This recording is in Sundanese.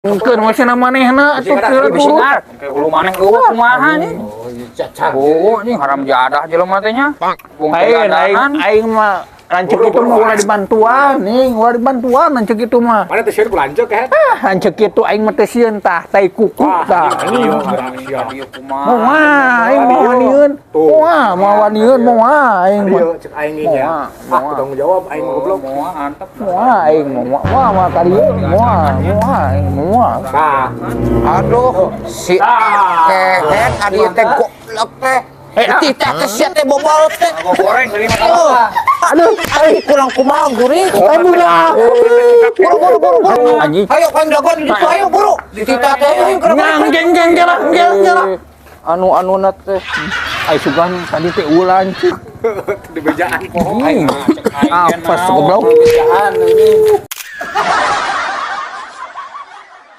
Mungkin masih manehna atuh kira Bisi turun. ngar, hulu maneh eueuh kumaha nih? Oh, cacar. Oh, ini haram jadah jelema teh nya. Wong Aing aing aing mah lanceuk itu mah ulah dibantuan nih, ulah dibantuan lanceuk itu mah. Mana teh sieun ku lanceuk ya? Ah, lanceuk itu aing mah teh sieun tah, tai kuku tah. Moal, aing moal wanieun. Moal, moal wanieun, moal aing mah. Ayo cek aing nya. Moal, Ah, moal. tanggung jawab aing mah goblok. Moal antep. Moal aing mah, moal, moal moal ka dieu, moal, moal aing moal. Nah, Aduh, si kehet adi teh goblok teh. Eh, ah. Titah teh sia teh bobol teh. Goreng dari mata. Aduh, aing kurang kumaha gurih. Eh, budak. Buru buru buru buru. Anjing. Ayo kan dagoan di ditu ayo buru. Dititah teh ayo geura. Ngang geng geng gela, geng gela. Anu anu teh. Ai sugan tadi teh ulah lanceuk. Di bejaan poho. Anjing. Apa goblok? Bejaan ini.